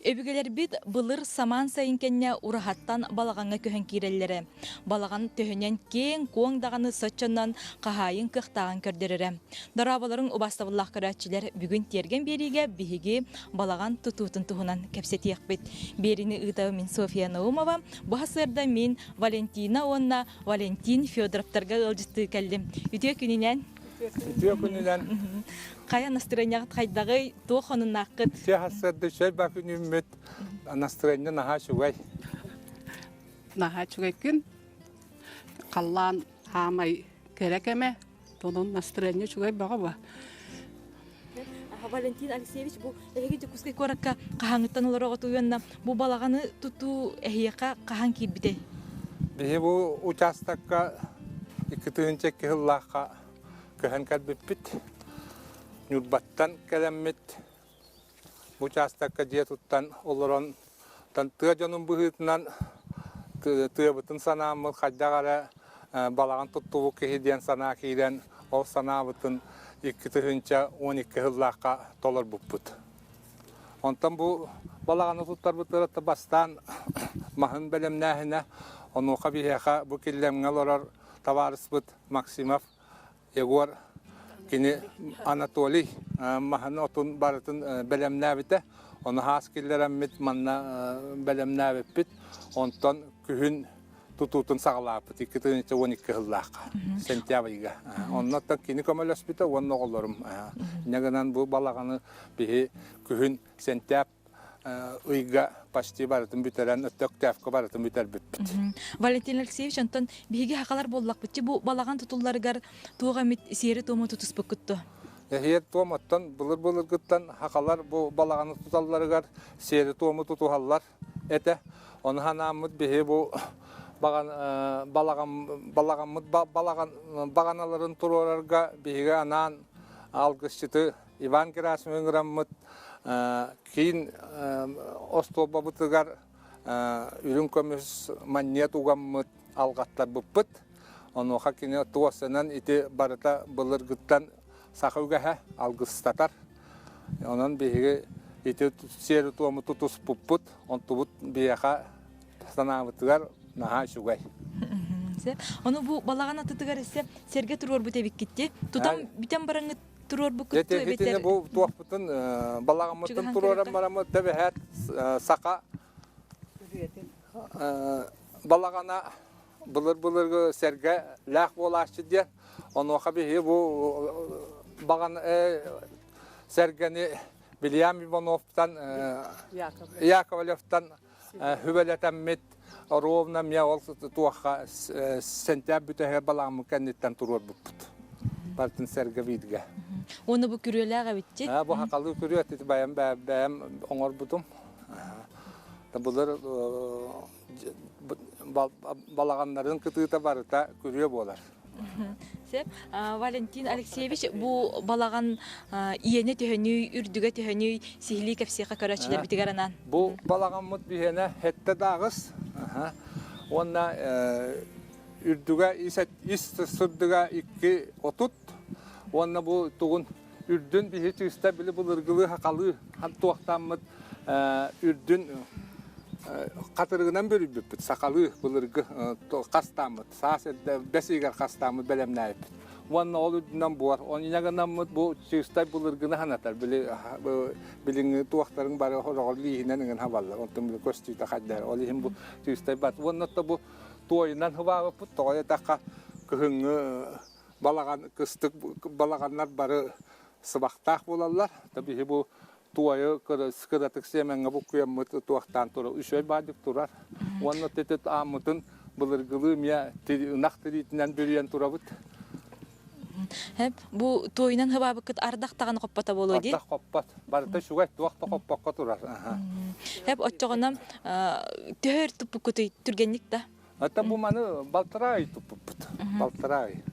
Өбүгэлэрбит былыр самаан сайын кэннэ ураһаттан балаҕаҥҥа көһөн киирэллэрэ. Балаҕан төһөнөн киэҥ-куоҥ даҕаны соччонон хаһаайын кыахтааҕын көрдөрөрө. Дорооболоруҥ убаастабыллаах көрөөччүлэр, бүгүн тиэргэн биэриигэ биһиги балаҕан тутуутун туһунан кэпсэтиэхпит. Биэриини ыытабын мин Софья Наумова. Бу сарсыарда мин Валентина уонна Валентин Федоровтарга ыалдьыттыы кэллим. Үтүө күнүнэн! Үтүө күнүнэн! Хайа настырыанньаҕыт хайдаҕый? Туох хонуннааххыт? Үтүө сарсыарда үчүгэй ба күнүммүт. Настырыанньа наһаа үчүгэй. Наһаа үчүгэй күн. Халлаан хаамай кэрэ кэмэ. Онон настырыанньа үчүгэй бөҕө ба. Валентин Алексеевич, бу эһиги Дьокуускай куоракка хаһааҥҥыттан олороҕут уонна бу балаҕаны тутуу эһиэхэ хаһан киирбитэй? Биһи бу учаастакка 2002 сыллаахха көһөн кэлбиппит. Ньурбаттан кэлэммит бу учаастакка дьиэ туттан олорон тыа дьонун быһыытынан тыабытын санааммыт хайдах эрэ балаҕан туттубут киһи диэн санаа киирэн ол санаабытын 2012 сыллаахха толорбуппут. Онтон бу балаҕаны туттарбыттара бастаан маһын бэлэмнээһинэ, онуоха биһиэхэ бу Киллэмҥэ олорор табаарыспыт Максимов Егор кини Анатолий маһын отун барытын бэлэмнээбитэ. Ону хаас киллэрэммит манна бэлэмнээбиппит. Онтон күһүн тутуутун саҕалаабыт 2012 сыллаахха сентябрьга. Оннуттан кини көмөлөспүтэ уонна оҕолорум. Инньэ гынан бу балаҕаны биһи күһүн сентябрь ыйга почти барытын бүтэрэн, өттөктөөхкө барытын бүтэрбиппит. Валентин Алексеевич, онтон биһиги хахалар буоллахпытчы бу балаҕан тутулларыгар туох эмит сиэри-туому тутуспуккут дуо? Эһиэр-туом оттон былыр-былыргыттан хахалар бу балаҕаны туталларыгар сиэри-туому тутуһаллар этэ. Ону ханааммыт биһи бу балаҕан балаҕаммыт балаҕан баҕаналарын туруорарга биһиги анаан алгысчыты Иван Герасимов ыҥыраммыт киин остуолбабытыгар үрүҥ көмүс манньыат угаммыт алҕаттарбыппыт. Онуоха кини туосанан ити барыта былыргыттан саха үгэһэ алгыстатар. Онон биһиги ити сиэри-туому тутуспуппут, онтубут биһиэхэ санаабытыгар наһаа үчүгэй. Ону бу балаҕан атытыгар өссө сэргэ туруорбут эбиккитти. Тутан бүтэн бараҥҥыт туруорбуккут Дьэ, итини бу туохпутун балаҕаммытын туруоран бараммыт дэбэһээт саха балаҕана былыр-былыргы сэргэ лээх буолааччы диэн онуоха биһиги бу баҕан сэргэни Вильям Ивановтан Яковлевтан Хүбэлэтэммит ровно эмиэ ол туохха сентябрь бүтэһигэр балаҕаммыт кэнниттэн туруорбуппут. Барытын сэргэ бииргэ. Уонна бу күрүөлээх эбитчи. Бу хахалыы күрүө ити бэйэм бэйэм оҥорбутум. Былыр балаҕаннарын кытыыта барыта күрүө буолар. Сөп. Валентин Алексеевич, бу балаҕан иэнэ төһөнүй, үрдүгэ төһөнүй, сиһилии кэпсиэхэ көрөөччүлэрбитигэр анаан. Бу балаҕаммыт биһиэнэ хэттэ дааҕыс. Уонна үрдүгэ ис сырдыга 2,30 уонна бу тугун үрдүн биһи чыыста били былыргылыы хахалыы туохтааммыт үрдүн хатырыгынан бүрүйбүппүт сахалыы былыргы хастааммыт саас эрдэ бэс ыйыгар хастааммыт бэлэмнээбиппит уонна ол үрдүнэн буор онньа гынаммыт бу чыыстай былыргыны санатар били билиҥҥи туохтарын бары хороҕор лииһинэн ыҥын хабаллар онтон били көстүүтэ хайдар ол иһин бу чыыстай бат уонна бу туойунан хыбаабыппыт тоҕо диэтэххэ кыһыҥҥы балаҕан кыстык балаҕаннар бары сыбахтаах буолаллар. Биһи бу туойу кыратык сиэмэҥҥэ буккуйаммыт туохтаан турар үчүгэй баадык турар. Уонна тетет ааммытын былыргылыы эмиэ ынах тириитинэн бүрүйэн турабыт. Бу туойунан хыбаабыккыт ардах даҕаны хоппото буолуо дии? Ардах хоппот. Барыта үчүгэй, туох да хоппокко турар. Хэп оччоҕуна төһө өр туппуккутуй түргэнник да? Это бу маны балтараа ый туппуппут. Балтараа ый.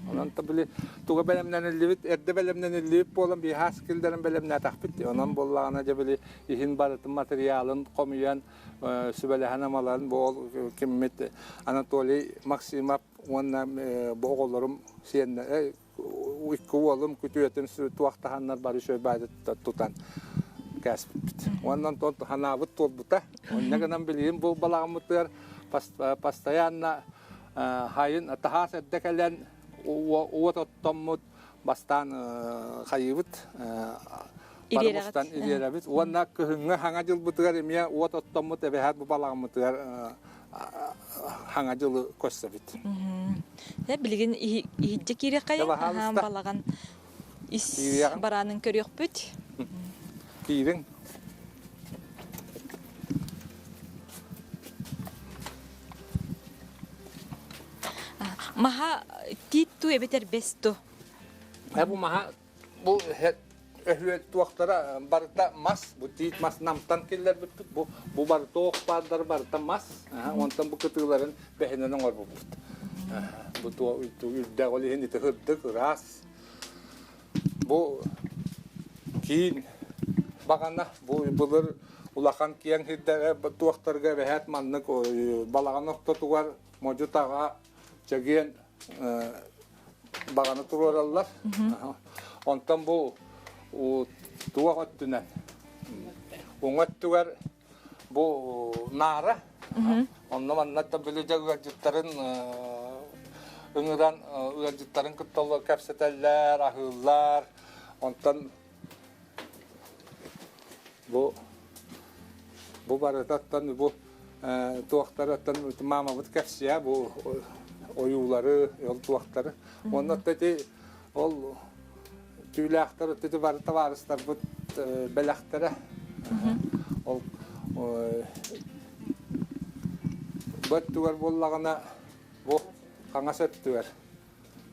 Онон та били туга бэлэмнэниллибит, эрдэ бэлэмнэниллибит буолан биһаас киллэрэн бэлэмнээтэхпит. Онон буоллаҕына дьэ били иһин барытын материалын хомуйан сүбэлэһэн амаларын бу киммит Анатолий Максимов уонна бу оҕолорум сиэннэ икки уолум күтүөтүм туохтаһаннар бары үчүгэй баайда тутан. кээспиппит. Уонна онтон ханаабыт туолбута. Онно гынан билигин бу балаҕаммытыгар постоянно хайын таһаас эрдэ кэлэн уот оттоммут бастаан хайыыбыт бары мустан ириэрэбит уонна кыһыҥҥы хаҥа дьылбытыгар эмиэ уот оттоммут эбэһээт бу балаҕаммытыгар хаҥа дьылы көрсөбүт. Билигин иһирдьэ киириэххэйин балаҕан ис бараанын көрүөхпүт. Киириҥ. Маһа тиит туу эбэтэр бэс туу? Бу маһа бу өһүө туохтара барыта мас, бу тиит мас намтан киллэрбиппит, бу бу барыта ох баардары барыта мас, онтон бу кытыыларын бэһинэн оҥорбуппут. Бу туо үрдээх ол иһин ити ырдык, ыраас. Бу киин баҕана, бу былыр улахан киэҥ сирдэрэ туохтарга эбэһээт маннык балаҕан ортотугар модьу-таҕа чэгиэн баҕаны туруораллар. Онтон бу туох өттүнэн уҥа өттүгэр бу наара онно манна били дьэ ыалдьыттарын ыҥыран ыалдьыттарын кытта кэпсэтэллэр, аһыыллар. Онтон Бу бу барытаттан бу туохтарыттан маамабыт кэпсиэ бу ойуулары, ол туохтары. Уонна ити ол түүлээхтэр ити бары табаарыстарбыт бэлэхтэрэ. Ол бу өттүгэр буоллаҕына бу хаҥас өттүгэр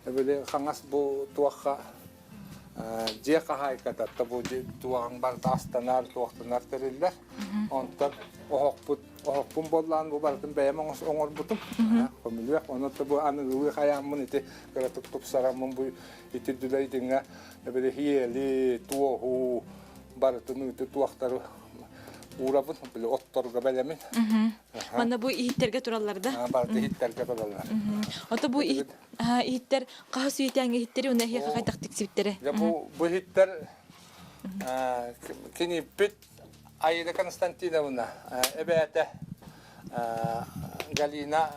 Били хаҥас бу туохха дьиэ хаһаайката бу туоҕаҥ барыта астанар, туохтанар тэриллэр. Онтон оһохпут оһохпун буоллаан бу барытын бэйэм оҥорбутум. Көмүлүөх. Онон бу аныгылыы хайааммын ити кыратык тупсараммын бу ити дүлэй дьиҥэ били хиэли, туоһу барытын ити туохтары уурабын, били отторго бэлэмин. Манна бу иһиттэргэ тураллар да? Барыта иһиттэргэ тураллар. Ото бу иһиттэр хаһыс үйэтээҥи иһиттэри уонна эһиэхэ хайдах тиксибиттэрэ? Дьэ бу бу иһиттэр киниппит Аида Константиновна эбээтэ Галина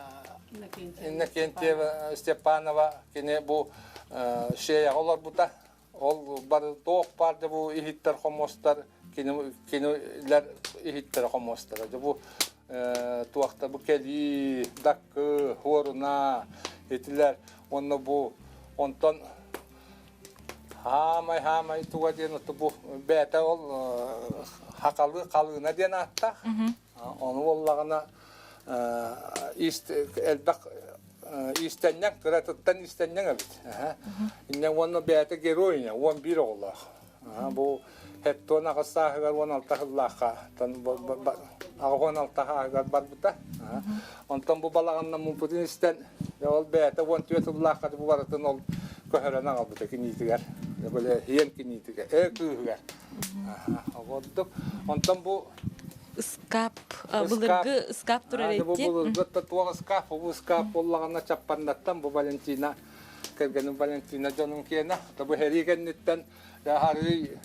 Иннокентьева Степанова кини бу шеяҕа олорбута Ол бары туох баар да бу иһиттэр хомуостар кинилэр иһиттэрэ хомуостара. Дьэ бу туохта бу кэлии, даккы, хуоруна итилэр уонна бу онтон хаамай хаамай туга диэн бу бэйэтэ ол хахалы халыына диэн ааттаах. Ону буоллаҕына элбэх иистэнньэҥ, кыратыттан иистэнньэҥ эбит. Инньэ уонна бэйэтэ герой 11 оҕолоох. Бу хеттон аҕыс сааһыгар 16 сыллаахха 86 сааһыгар барбыта. Онтон бу балаҕанна мумпутун истэн, ол бэйэтэ 14 сыллаахха бу барытын ол көһөрөн аҕалбыта киниитигэр. Били иэн киниитигэр, э кыыһыгар. Ордук. Онтон бу ыскаап былыргы ыскаап турар эти. Бу былыргы туох ыскаап, бу ыскаап буоллаҕына Чаппандаттан бу Валентина кэргэним Валентина дьонун киэнэ. Бу сэрии кэнниттэн арыый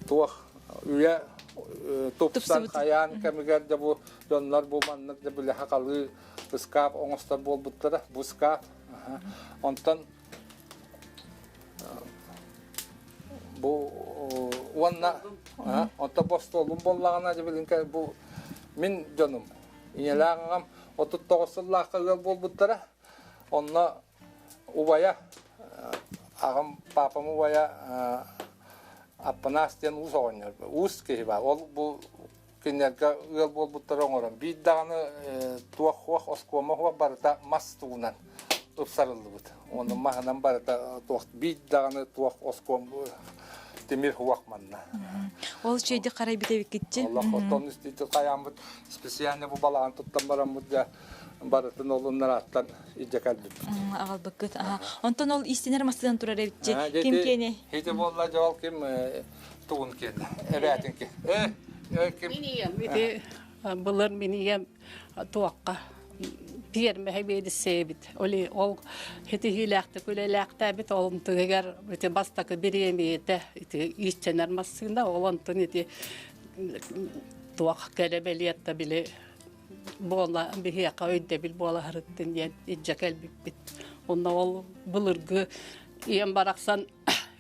туох үйэ тупсан хайаан кэмигэр да бу дьоннор бу маннык да били хахалыы ыскаап оҥостор буолбуттара. Бу ыскаап. Онтон Бу уонна онто бостуолум буоллаҕына дьэ бу мин дьонум ийэлээх аҕам 39 сыллаахха ыал буолбуттара. Онно убайа аҕам папам убайа Аппанаас диэн уус оҕонньор уус киһи баар. Ол бу кинилэргэ ыал буолбуттара оҥорон биир даҕаны туох хуох оскуома хуох барыта мас тугунан ыпсарыллыбыт уонна маһынан барыта туох биир даҕаны туох оскуом тимир хуох манна ол үчүгэйдик харайбыт эбиккитчи олох оттон истиити хайааммыт специально бу балаҕан туттан бараммыт дьэ барытын олуннарааттан илдьэ кэлбиппит аҕалбыккыт онтон ол истинэр массыынан турар эбитчи ким киэнэ ити буолла дьэ ол ким тугун киэнэ эбээтин ки Мин ийэм ити былыр мин ийэм туохха. Пиэрмэһэ биэдиссэйэбит. Оли ол хитиһиилээхтик үлэлээхтээбит ол онтугар ити бастакы бириэмийэтэ ити иистэнэр массыына ол онтун ити туох кэрэ бэлиэтэ били буола биһиэхэ өйдөбүл буола сырыттын диэн илдьэ кэлбиппит. Онно ол былыргы ийэм барахсан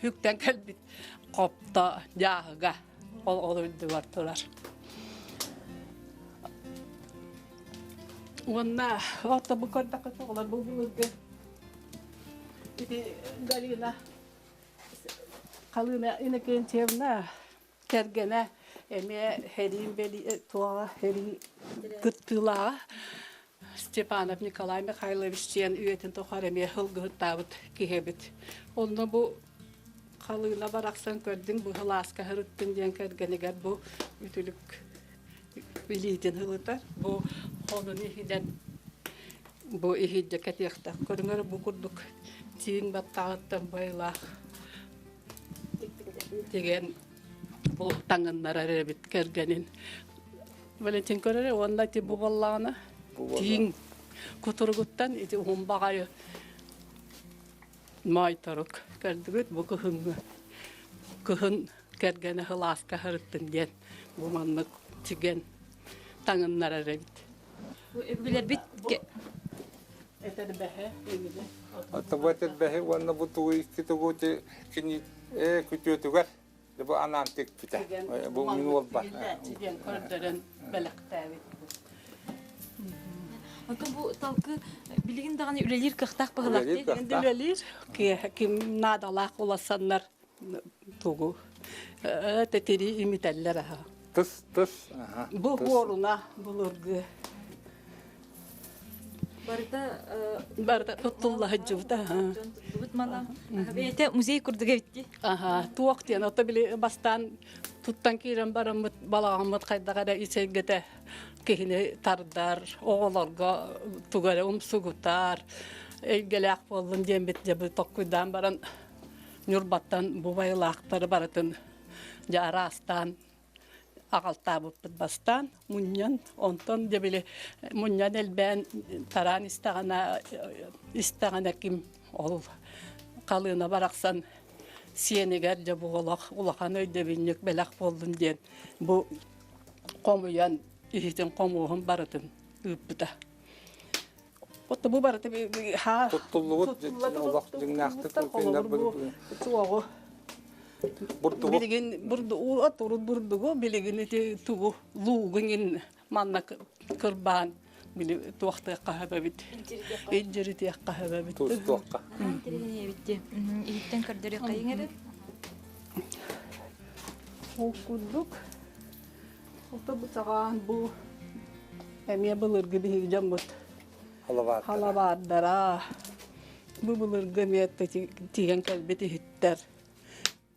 үктэн кэлбит хопто дьааһыга ол ол үрдүгэр турар. Уонна ото бу көрдөххө оҕолор бу былыргы ити Галина Халына Иннокентьевна кэргэнэ эмиэ хэриин бэли туоҕа хэрии кыттыылааҕа Степанов Николай Михайлович диэн үйэтин тухары эмиэ сылгыһыттаабыт киһи эбит. Онно бу халыына барахсан көрдүҥ бу сылааска сырыттын диэн кэргэнигэр бу үтүлүк билиитин ылытар. Бу хонун иһинэн бу иһирдьэ кэтиэхтээх. Көрүҥэр бу курдук тииҥ баттаҕыттан байылаах тигэн бу таҥыннарар эбит кэргэнин. Валентин көрөрө уонна ити бу буоллаҕына тииҥ кутуругуттан ити уһун баҕайы моойторук көрдүгүт бу кыһыҥҥы кыһын кэргэнэ сылааска сырыттын диэн бу маннык тигэн таҥыннарар эбит. Өбүгэлэрбит Этэрбэһэ иминэ. Бу этэрбэһи уонна бу тугу икки тугу кини күтүөтүгэр бу анаан тикпитэ. Бу мин уолба. Диэн көрдөрөн бэлэхтээбит. Оттон бу талкы билигин даҕаны үлэлиир кыахтаах быһылаах Үлэлиир кыахтаах. Үлэлиир. Ким наадалаах уласаннар тугу тэтири имитэллэр аха. Тыс тыс. Бу хуоруна былыргы Барыта барыта туттулла сылдьыбыта. Дьон туттубут мала. Бэйэтэ музей курдук эбитти. Аха, туох диэн, ото били бастаан туттан киирэн бараммыт балаҕаммыт хайдах эрэ ичэйгэтэ киһини тардар, оҕолорго тугу эрэ умсугутар, эйгэлээх буоллун диэммит дьэ бу токкуйдаан баран Ньурбаттан бу байылаахтары барытын дьэ араастаан аҕалтаабыппыт бастаан мунньан онтон дьэ били мунньан элбээн тараан истэҕинэ истэҕинэ ким ол халыына барахсан сиэнигэр дьэ бу олох улахан өйдөбүнньүк бэлэх буоллун диэн бу хомуйан иһитин хомуоһун барытын ыыппыта. Отто бу барыта туттуллубут олох дьиҥнээхтик туоҕу бурдугу билигин бурду от урут бурдугу билигин ити тугу луугун манна кырбаан били туохтыахха сөбөбүт илдьиритиэххэ сөбөбүт туустуохха Интэриэһинэйбитти. Иһиттэн көрдөрүөххэйиҥ эрэ. Ол курдук Ото бу саҕаан бу эмиэ былыргы биһиги дьоммут халабаардара бу былыргы эмиэ тиийэн кэлбит иһиттэр.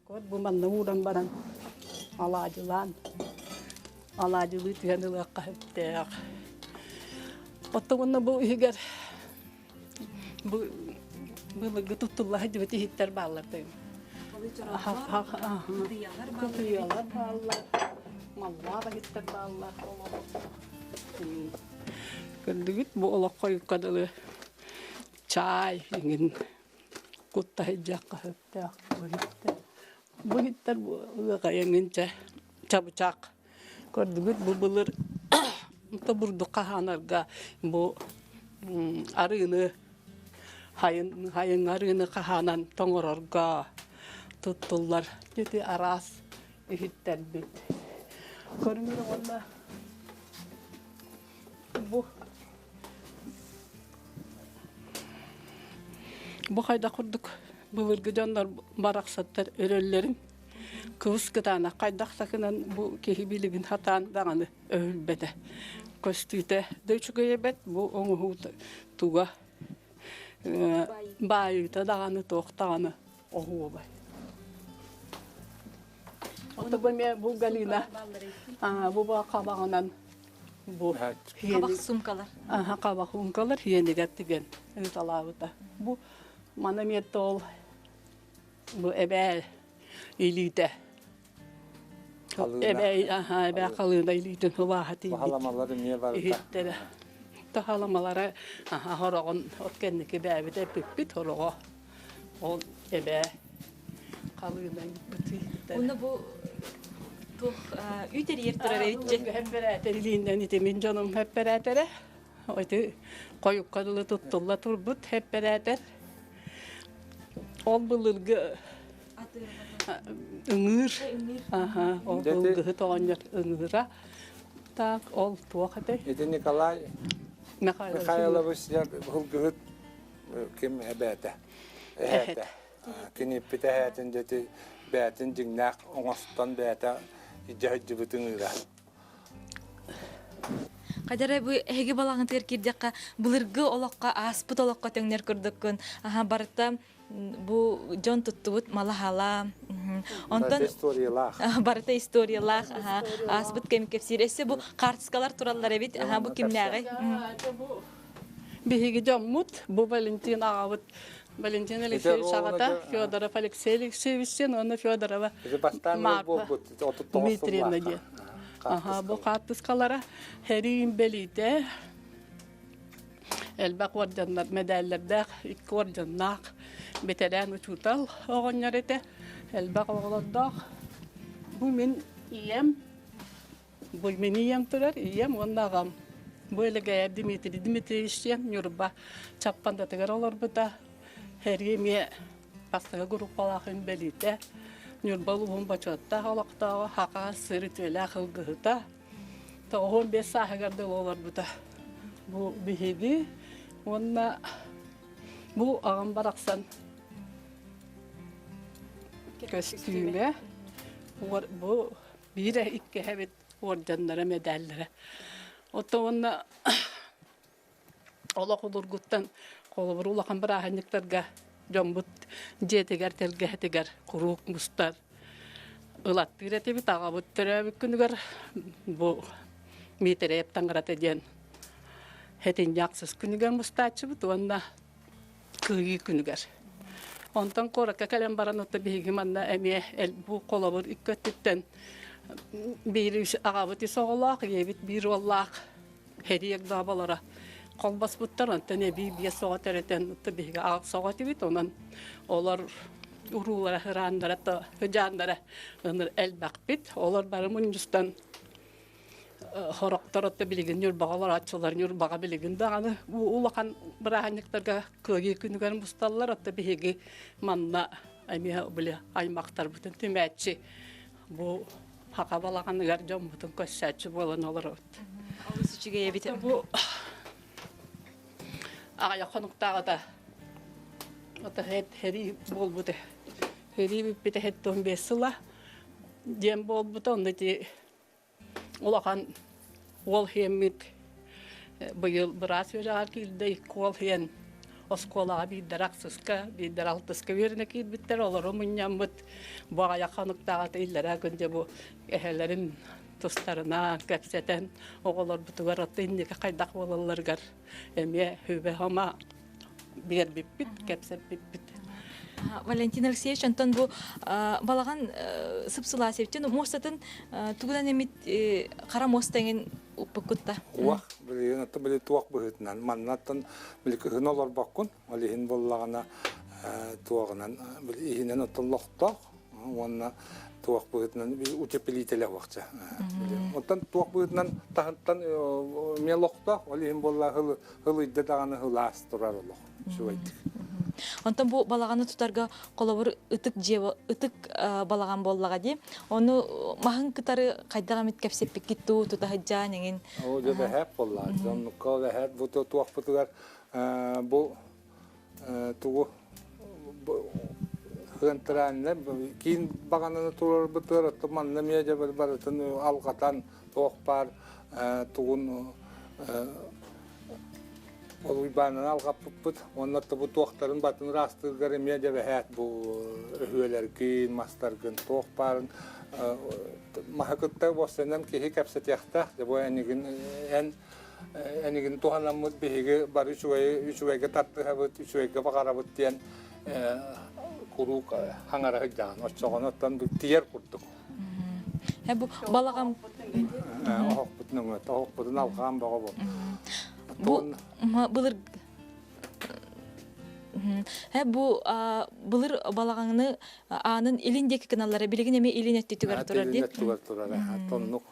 Вот бу манна ууран баран алаадьылаан алаадьылыы түһэн ылыахха сөптөөх. Оттон уонна бу иһигэр бу былыргы туттулла сылдьыбыт иһиттэр бааллар дайым. Кытыйалар бааллар, маллаах иһиттэр бааллар. Көрдүгүт бу олоххо юкка дылы чаай иҥин кутта сылдьыахха сөптөөх бу иһиттэр. Бу иһиттэр ыаҕайаҥын чэ чабычах Көрдүгүт бу былыр бурдук хаһаанарга бу арыыны хайын хайыҥ арыыны хаһаанан тоҥорорго туттуллар ити араас иһиттэрбит. Көрүҥүр уонна бу бу хайдах курдук былыргы дьоннор барахсаттар өрөллөрүн Кыбыс кытаанах хайдах сакынан бу киһи билигин хатаан даҕаны өһүлбэтэ. Көстүүтэ да үчүгэй эбэт бу оҥоһуу туга баайыыта даҕаны туох даҕаны оһуобай. Ото бу эмиэ бу Галина бу хабаҕынан бу Хабах сумкалар. Аха хабах сумкалар хиэнигэр тигэн ыыталаабыта. Бу маны эмиэ ол Бу эбээ илиитэ. Халыына. Эбээ, аха, эбээ халыына илиитин сылааһа тиийбит. Баһаламалар эмиэ барыта. Иһиттэрэ. Таһаламалара хороҕун от кэнники бээбит эппиппит хороҕо ол эбээ халыынан бытыыттар. Уонна бу туох үүт эрийэр турар эбит Хэппэрээтэр илииннэн ити мин дьонум хэппэрээтэрэ. Ити хойукка дылы туттулла турбут хэппэрээтэр. Ол былыргы ыҥыыр. Аха, ол былгыһыт оҕонньор ыҥыыра. Так, ол туох этэй? Ити Николай Михайлович былгыһыт ким эбээтэ? Эһээтэ. Киниппит эһээтин дьэти бээтин дьиҥнээх оҥостон бэйэтэ илдьэ сылдьыбыт ыҥыыра. Хадара бу эһиги балаҕаҥытыгар киирдэххэ былыргы олоххо ааспыт олоххо төҥнөр курдуккун аха барыта бу дьон туттубут мала-хала онтон историялаах барыта историялаах аха ааспыт кэм кэпсиир өссө бу хаартыскалар тураллар эбит аха бу кимнээҕий Биһиги дьоммут бу Валентин аҕабыт Валентин Алексеевич аҕата Федоров Алексей Алексеевич диэн уонна Федорова Марфа Дмитриевна диэн. Аха, бу хаартыскалара Хэриин бэлиитэ элбэх орденнар, мэдээллэрдээх, икки орденнаах бэтэрээн учуутал оҕонньор этэ, элбэх оҕолордоох. Бу мин ийэм Бу мин ийэм турар, ийэм уонна аҕам. Бу Элэгэйэр Дмитрий Дмитриевич диэн Ньурба Чаппандатыгар олорбута. Сэрии эмиэ бастакы группалаах инбэлиитэ. Ньурба улууһун бочуоттаах олохтооҕо, Хакаас сыр үтүөлээх ылгыһыта. 95 сааһыгар дылы олорбута. Бу биһиги уонна бу аҕам барахсан көстүүмэ. Бу Биирэ иккиһэ эбит уордьаннара, мэдээллэрэ. Оттон уонна олох улургуттан холобур улахан бырааһынньыктарга дьоммут дьиэтигэр, тэлгэһэтигэр куруук мустар ылаттыыр этибит. Аҕабыт төрөөбүт күнүгэр бу Миитэрэйэп таҥарата диэн сэтинньи ахсыс күнүгэр мустааччыбыт уонна Кыайыы күнүгэр. Онтон куоракка кэлэн баран отто биһиги манна эмиэ бу холобур икки өттүттэн биир аҕабыт үс оҕолоох, ийэбит биир уоллаах Хериек дооболоро холбоспуттар, онтон эбии биэс оҕо төрөтөн отто биһиги аҕыс оҕо этибит, онон олор уруулара, ырааннара, ыдьааннара элбэхпит. Олор бары мунньустан Сорохтор отто билигин Ньурбаҕа олорооччулар Ньурбаҕа билигин даҕаны улахан бырааһынньыктарга Кыайыы күнүгэр мусталлар. Отто биһиги манна эмиэ били аймахтарбытын түмээччи бу саха балаҕаныгар дьоммутун көрсөөччү буолан олоробут. Олус үчүгэй эбит. Бу аҕыйах хонуктааҕыта ото сэрии буолбута. Сэрии бүппүтэ 75 сыла диэн буолбута. Онно ити Улахан уол иһиэммит быйыл быраас үөрэҕэр киирдэ, икки уол иһэн оскуолаҕа биирдэрэ ахсыска, биирдэрэ алтыска үөрэнэ киирбиттэр, олору мунньаммыт бу аҕыйах хонуктааҕыта иллэрээ күн дьэ бу эһэлэрин тустарынан кэпсэтэн оҕолорбутугар отто инники хайдах буолалларыгар эмиэ сүбэ-ама биэрбиппит, кэпсэппиппит. Валентин Алексеевич, онтон бу балаҕан сып-сылаас эбит. Муостатын тугунан эмит хара муоста эҥин укпуккут да? Уох, билигин оттон били туох быһыытынан маннаттан били кыһын олорбоккун, ол иһин буоллаҕына туоҕунан били иһинэн оттон лохтоох уонна туох быһыытынан утеплителэ уохча. Оттон туох быһыытынан таһыттан эмиэ лохтоох, ол иһин буолла ылыйда даҕаны ылаас турар олох үчүгэйдик. Онтон бу балаҕаны тутарга холобур ытык дьиэ ытык балаҕан буоллаҕа дии. Ону маһын кытары хайдах эмит кэпсэппиккит дуу тута сылдьаан эҥин. Оо дьэ бэһээт буоллаа. Оннукка бэһээт бу туохпутугар бу тугу хыантырааннар киин баҕананы туруорбутугар оттон манна эмиэ дьэ барытын алҕатан туох баар тугун Ол Уйбаананы алҕаппыппыт уонна бу туохтарын батын ыраастыыргар эмиэ дьэбэһээт бу өһүөлэргин, мастаргын туох баарын маһы кытта уоссанан киһи кэпсэтиэхтээх. Дьэ бу энигин эн энигин туһанаммыт биһиги бары үчүгэйи үчүгэйгэ тардыһабыт, үчүгэйгэ баҕарабыт диэн куруук хаҥара сылдьаҕын. Оччоҕуна оттон тиийэр курдук. Бу балаҕан Оһохпутун өҥөт, оһохпутун алҕаан бөҕө бу. Бу былыр бу былыр балаҕаҥны аанын илин диэки гыналлара билигин эмиэ илин өттүтүгэр турар дии. Илин өттүгэр турар. Тоннук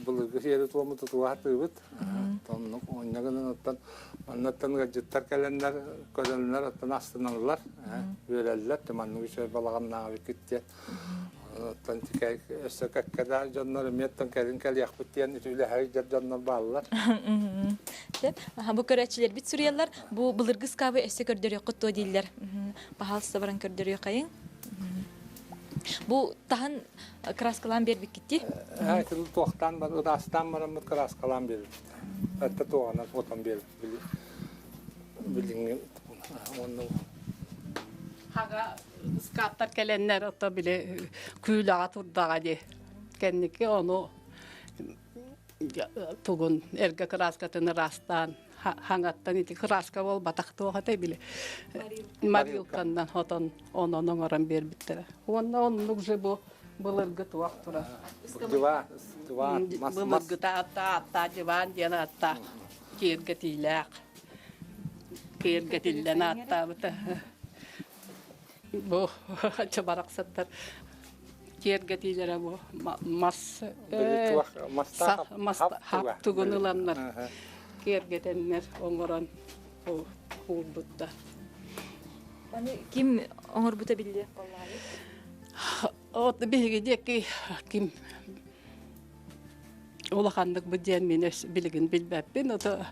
былыргы сиэри туому тутуһатыыбыт. Тоннук онньа гынан оттон маннаттан ыалдьыттар кэлэннэр көрөннөр оттон астыналлар, үөрэллэр. Маннык үчүгэй балаҕаннаабыккыт диэн. Оттон өссө кэккэ да дьоннор эмиэттэн кэлин кэлиэхпит диэн үтүлэһэр дьоннор бааллар. Бу көрөөччүлэрбит суруйаллар, бу былыргы ыскаабы өссө көрдөрүөххүт дуо дииллэр. Пожалуйста, баран көрдөрүөххэйиҥ. Бу таһын краскалаан биэрбиккит дии? Ээ, туохтаан бар, ыраастаан бараммыт краскалаан биэрбит. Этте туоҕанан отон биэрбит билиҥҥи уонна Хага ыскааттар кэлэннэр ото били күүлэҕэ турдаҕа дии. Кэнники ону тугун эргэ кырааскатын ыраастаан хаҥаттан ити кырааска буолбатах туох этэй били морилканнан хотон онон оҥорон биэрбиттэрэ. Уонна оннук же бу былыргы туох турар. Диван, диван, мас, Былыргыта атта атта диван диэн аттаах киэргэтиилээх киэргэтиллэн ааттаабыта. Бу барахсаттар киэргэтиилэрэ бу мас мас хаптугун ыланнар киэргэтэннэр оҥорон уурбуттар. Аны ким оҥорбута биллиэх буоллаҕай? От биһиги диэки ким улаханнык бу диэн мин билигин билбэппин. Ото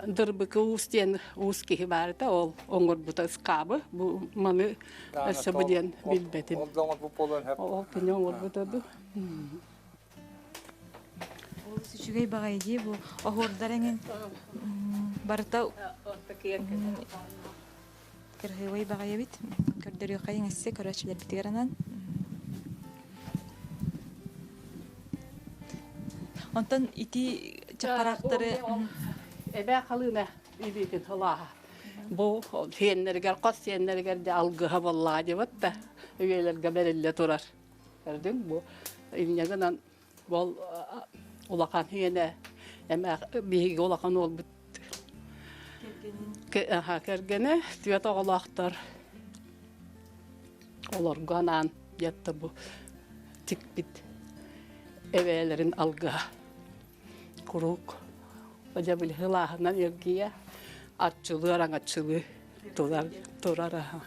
Дырбыкы уус диэн уус киһи баарыта ол оҥорбута ыскаабы. Бу маны өссө бу диэн билбэтим. Ол да оҥорбут буолуон сөп. Ол кини оҥорбута ду. Олус үчүгэй баҕайы дии бу оһуордар эҥин барыта кырһыыбай баҕайы эбит. Көрдөрүөххэйиҥ өссө көрөөччүлэрбитигэр анаан. Онтон ити чаппараахтары Эбээ халыына илиитин ылааһа. Бу сиэннэригэр, хос сиэннэригэр де алгыһа буоллаҕа диэбит да үйэлэргэ бэриллэ турар. Көрдүҥ бу инньэ гынан Ол улахан иэнэ эмээх биһиги улахан уолбут кэргэнэ түөрт оҕолоохтор олорго анаан диэтэ бу тикпит эбээлэрин алгыһа куруук дьэ били сылааһынан эргийэ арчылыы араҥаччылыы турар турар аха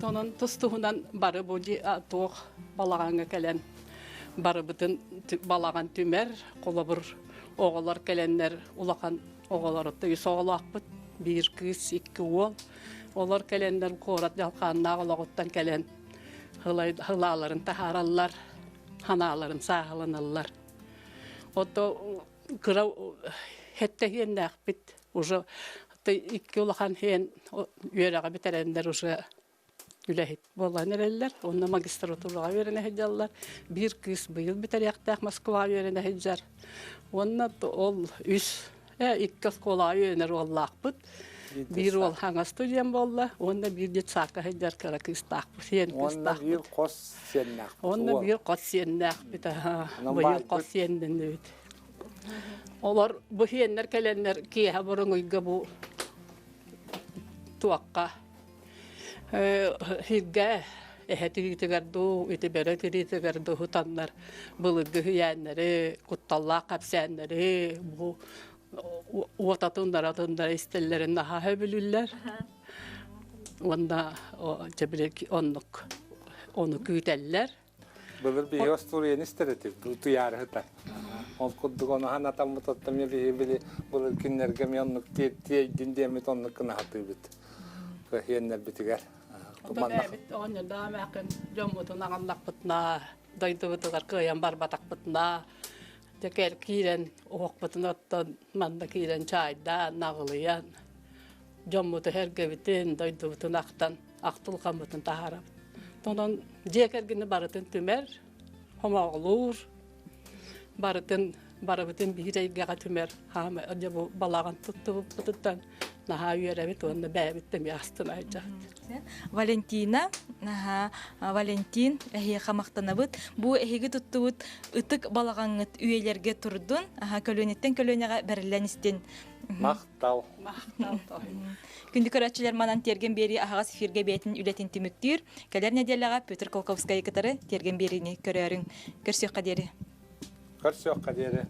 Онон тус-туһунан бары бу туох балаҕаҥҥа кэлэн барыбытын балаҕан түмэр, холобур, оҕолор кэлэннэр улахан оҕолоруттан үс оҕолоохпут, биир кыыс, икки уол. Олор кэлэннэр куорат дьалхааннаах олоҕуттан кэлэн хылааларын таһаараллар, ханааларын сааһыланаллар. Ото кыра хэттэһиэннээхпит уже икки улахан иһэн үөрэҕи бүтэрэннэр уже үлэһит буолан эрэллэр. Онно магистратураҕа үөрэнэ сылдьаллар. Биир кыыс быйыл бүтэриэхтээх Москваҕа үөрэнэ сылдьар. Уонна ол үс икки оскуолаҕа үөрэнэр уоллаахпыт. Биир уол хаҥас студент буолла, уонна биир детсадка сылдьар кыра кыыстаахпыт, сиэн кыыстаахпыт. Уонна биир хос сиэннээхпит. Уонна биир хос сиэннээхпит. Быйыл хос сиэннэннибит. Олор бу сиэннэр кэлэннэр киэһэ боруҥуйга бу туохха сиргэ эһэ тириитигэр дуу, ити бөрө тириитигэр дуу хутаннар былыргы үһүйээннэри, кутталлаах кэпсээннэри бу уотатыннара-тыннара истэллэрин наһаа сөбүлүүллэр. Уонна дьэ били оннук ону күүтэллэр. Былыр биһи остуоруйаны истэр этибит, утуйаарыһыта. Ол курдук ону ханатаммыт оттон эмиэ биһи били былыр күннэргэ эмиэ оннук тиэйдин диэммит оннук гына сатыыбыт. Кыһиэннэрбитигэр. Бэйэбит оҕонньордоох эмээххин дьоммутун аҕаллахпытына, дойдубутугар кыайан барбатахпытына, дьэ кэл киирэн уһукпутун оттон манна киирэн чаайдаан, наҕылыйан, дьоммуту сэргэбитин, дойдубутун ахтан, ахтылҕаммытын таһаарабыт. Онон дьиэ кэргэни барытын түмэр, хомоҕолуур, барытын барыбытын биир эйгэҕэ түмэр хаама дьэ бу балаҕан туттубуппутуттан наһаа үөрэбит уонна бэйэбит да эмиэ астына сылдьабыт. Валентина, аха, Валентин, эһиэхэ махтанабыт. Бу эһиги туттубут ытык балаҕаҥҥыт үйэлэргэ турдун, аха, көлүөнэттэн көлүөнэҕэ бэриллэн истин. Махтал. Махтал Күндү көрөөччүлэр манан Тиэргэн биэрии аһаҕас эфиргэ бэйэтин үлэтин түмүктүүр. Кэлэр нэдиэлэҕэ Петр Колковскайы кытары Тиэргэн биэриини көрөөрүҥ. Көрсүөххэ диэри. Көрсүөххэ диэри.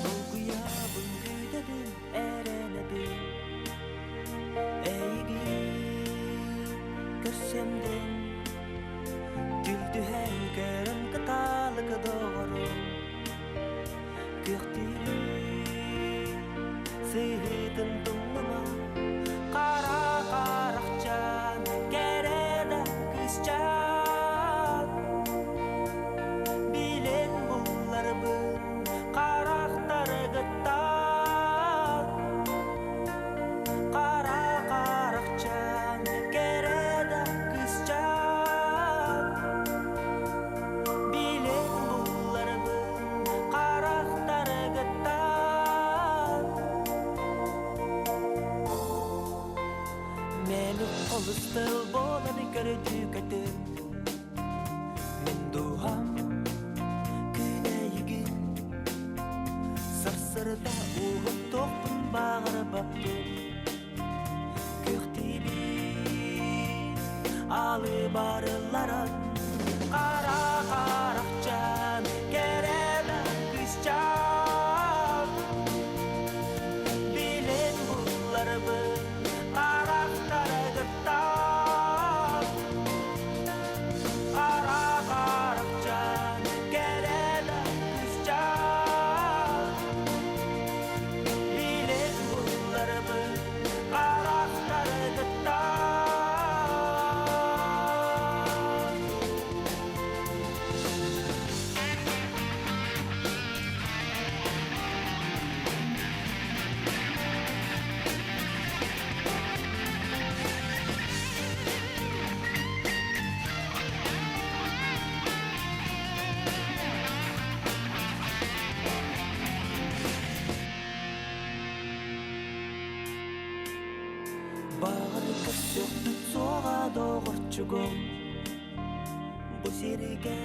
Долгуйабын күүтэбин эрэнэбин Эйигин көрсөмдүн Күл түһэн көрөн кыталык доҕорум Күөхтүүр сыһыытын тумнума Хара харахчаан кэрэ да кыысчаан Билэн булларбын харахтаргыттан Хара харахчаан кэрэ да кыысчаан Билэн булларбын харахтаргыттан Мэлүк олус тыл буолан көрдүүкэтин Мин дууһам күнэйигин Сарсырда уһуктуохпун баҕарбаппын Күөхтүүбүн алы барылларан Хара харахчаан кэрэ кыысчаан Билэн булларбын харахтаргыттан Хара харахчаан кэрэ кыысчаан Билэн булларбын харахтаргыттан Баҕар көрсөхпүт суоҕа доҕорчугум бу сиргэ.